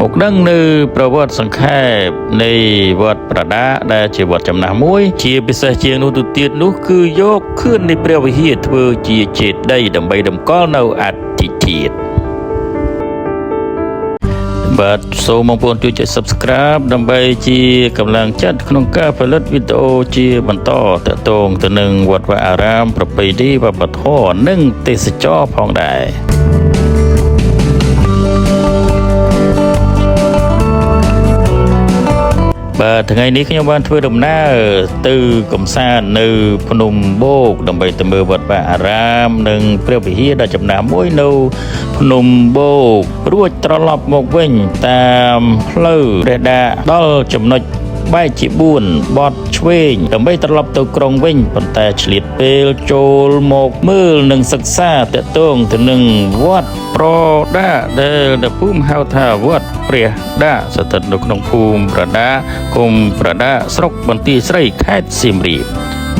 មកដឹងនៅប្រវត្តិសង្ខេបនៃវត្តប្រដាកដែលជាវត្តចំណាស់មួយ ជាពិសេសជាងនោះទៅទៀតនោះគឺយកខឿននៃព្រះវិហារធ្វើជាចេតិយដើម្បីតម្កល់នៅអដ្ឋិធាតុបាទសូមបងប្អូនជួយចុច Subscribe ដើម្បីជាកម្លាំងចិត្តក្នុងការផលិតវីដេអូជាបន្តទាក់ទងទៅនឹងវត្តវាអារាមប្រពៃណីវប្បធម៌និងទេសចរណ៍ផងដែរ បាទថ្ងៃនេះខ្ញុំបានធ្វើដំណើរទៅកំសាន្តនៅភ្នំបូកដើម្បីទៅមើលវត្តវាអារាមនិងព្រះវិហារដ៏ចំណាស់មួយនៅភ្នំបូករួចត្រឡប់មកវិញតាមផ្លូវព្រះដាដល់ចំណុចបែកជា4បត់ឆ្វេងដើម្បីត្រឡប់ទៅក្រុងវិញប៉ុន្តែឆ្លៀតពេលចូលមកមើលនិងសិក្សាតកតងទៅនឹងវត្តប្រដាដែលនៅភូមិហៅថាវត្តព្រះដាស្ថិតនៅក្នុងភូមិប្រដាឃុំប្រដាស្រុកបន្ទាយស្រីខេត្តសៀមរាប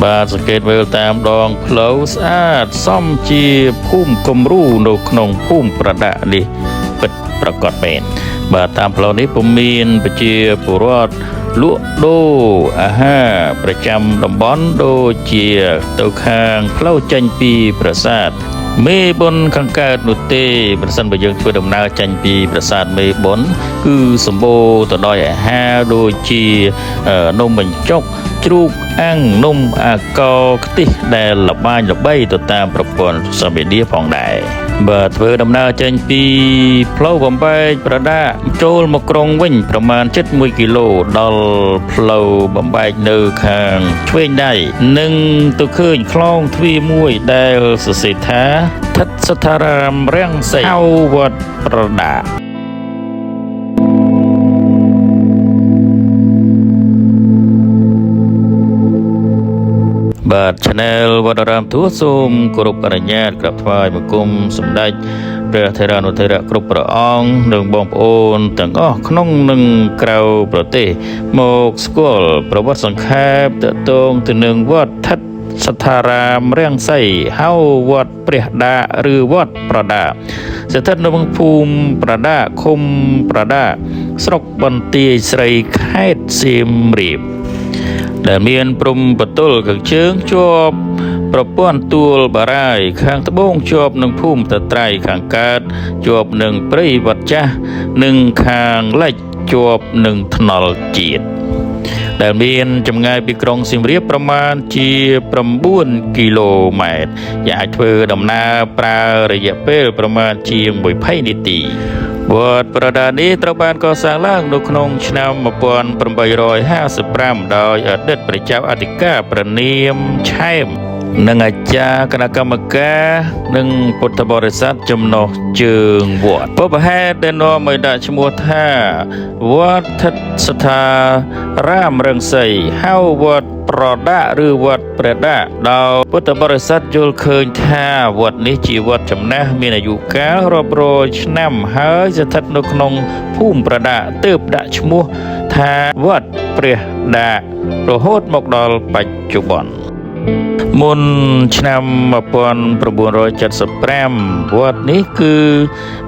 បាទសង្កេតមើលតាមដងផ្លូវស្អាតសមជាភូមិគំរូនៅក្នុងភូមិប្រដានេះពិតប្រាកដមែនបាទតាមផ្លូវនេះពុំមានប្រជាពលរដ្ឋលក់ដូរអាហារប្រចាំតំបន់ដូចជាទៅខាងផ្លូវចេញពីប្រាសាទមេបុនខាងកើតនោះទេប្រសិនបើយើងធ្វើដំណើរចេញពីប្រាសាទមេបុនគឺសម្បូរទៅដោយអាហារដូចជានំបញ្ចុកជ្រូកអាំងនំអាកោខ្ទិះដែលល្បាញល្បីទៅតាមប្រព័ន្ធសោភីឌាផងដែរបាទធ្វើដំណើរចេញពីផ្លូវបំបែកប្រដាចូលមកក្រុងវិញប្រមាណជិត1គីឡូដល់ផ្លូវបំបែកនៅខាងឆ្វេងដៃនឹងទៅឃើញខ្លោងទ្វារមួយដែលសរសេរថាឋិតស្ថារាមរាំងសីហៅវត្តប្រដាបាទ Channel វត្តអារាមទូសូមគោរពអនុញ្ញាតក្រាបថ្វាយបង្គំសម្ដេចព្រះថេរានុថេរៈគ្រប់ព្រះអង្គនិងបងប្អូនទាំងអស់ក្នុងនិងក្រៅប្រទេសមកស្គាល់ប្រវត្តិសង្ខេបទាក់ទងទៅនឹងវត្តឋិតស្ថារាមរាំងសីហៅវត្តព្រះដាឬវត្តប្រដាស្ថិតនៅក្នុងភូមិប្រដាឃុំប្រដាស្រុកបន្ទាយស្រីខេត្តសៀមរាបដែលមានព្រំប្រទល់ខាងជើងជាប់ប្រព័ន្ធទួលបារាយខាងត្បូងជាប់នឹងភូមិតត្រៃខាងកើតជាប់នឹងព្រៃវត្តចាស់និងខាងលិចជាប់នឹងថ្នល់ជាតិដែលមានចម្ងាយពីក្រុងសៀមរាបប្រមាណជា9គីឡូម៉ែត្រយើងអាចធ្វើដំណើរប្រើរយៈពេលប្រមាណជាង20នាទីវត្តប្រដានេះត្រូវបានកសាងឡើងនៅក្នុងឆ្នាំ1855ដោយអតីតព្រះចៅអធិការព្រះនាមឆែមនិងអាចារ្យគណៈកម្មការនិងពុទ្ធបរិស័ទចំណុះជើងវត្តបុព្វហេតុដែលនាំឲ្យដាក់ឈ្មោះថាវត្តឋិតស្ថារាមរង្សីហៅវត្តប្រដាឬវត្តព្រះដាដោយពុទ្ធបរិស័ទយល់ឃើញថាវត្តនេះជាវត្តចំណាស់មានអាយុកាលរាប់រយឆ្នាំហើយស្ថិតនៅក្នុងភូមិប្រដាទើបដាក់ឈ្មោះថាវត្តព្រះដារហូតមកដល់បច្ចុប្បន្នមុនឆ្នាំ1975វត្តនេះគឺ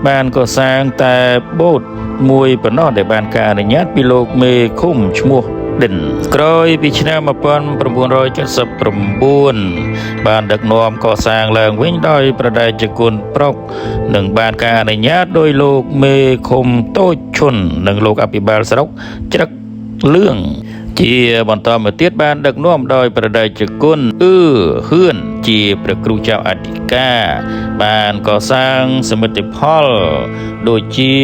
បានកសាងតែបូតមួយប៉ុណ្ណោះដែលបានការអនុញ្ញាតពីលោកមេឃុំឈ្មោះដិនក្រោយពីឆ្នាំ1979បានដឹកនាំកសាងឡើងវិញដោយព្រះតេជគុណប្រុកនិងបានការអនុញ្ញាតដោយលោកមេឃុំតូចឈុននិងលោកអភិបាលស្រុកច្រឹកលឿងជាបន្តមកទៀតបានដឹកនាំដោយព្រះតេជគុណអឺហឿនជាព្រះគ្រូចៅអធិការបានកសាងសមិទ្ធផលដូចជា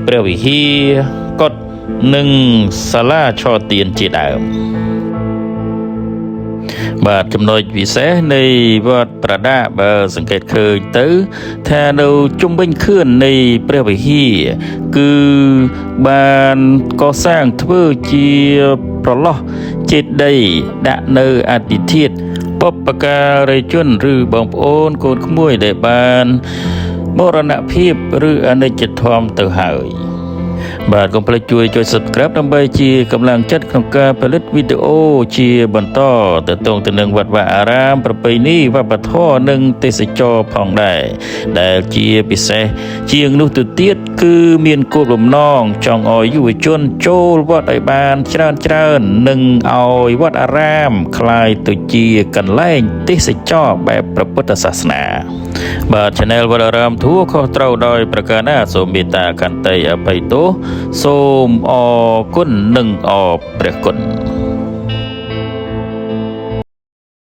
ព្រះវិហារកុដិនិងសាលាឆទានជាដើមបាទចំណុចពិសេសនៃវត្តប្រដាបើសង្កេតឃើញទៅថានៅជុំវិញខឿននៃព្រះវិហារគឺបានកសាងធ្វើជាប្រឡោះចេតិយដាក់នៅអដ្ឋិធាតុបុព្វការីជនឬបងប្អូនកូនក្មួយដែលបានមរណភាពឬអនិច្ចធម៌ទៅហើយ បាទកុំភ្លេចជួយចុច Subscribe ដើម្បីជាកម្លាំងចិត្តក្នុងការផលិតវីដេអូជាបន្តទៅតងទៅនឹងវត្តវាអារាមប្រពៃណីវប្បធម៌និងទេសចរណ៍ផងដែរដែលជាពិសេសជាងនោះទៅទៀតគឺមានគោលបំណងចង់ឲ្យយុវជនចូលវត្តឲ្យបានច្រើនច្រើននិងឲ្យវត្តអារាមក្លាយទៅជាកន្លែងទេសចរណ៍បែបព្រះពុទ្ធសាសនា បាទ Channel វត្តអារាមធួខុសត្រូវដោយប្រការណាសូមមេត្តាកន្តីអភ័យទោសសូមអរគុណនិងអរព្រះគុណ។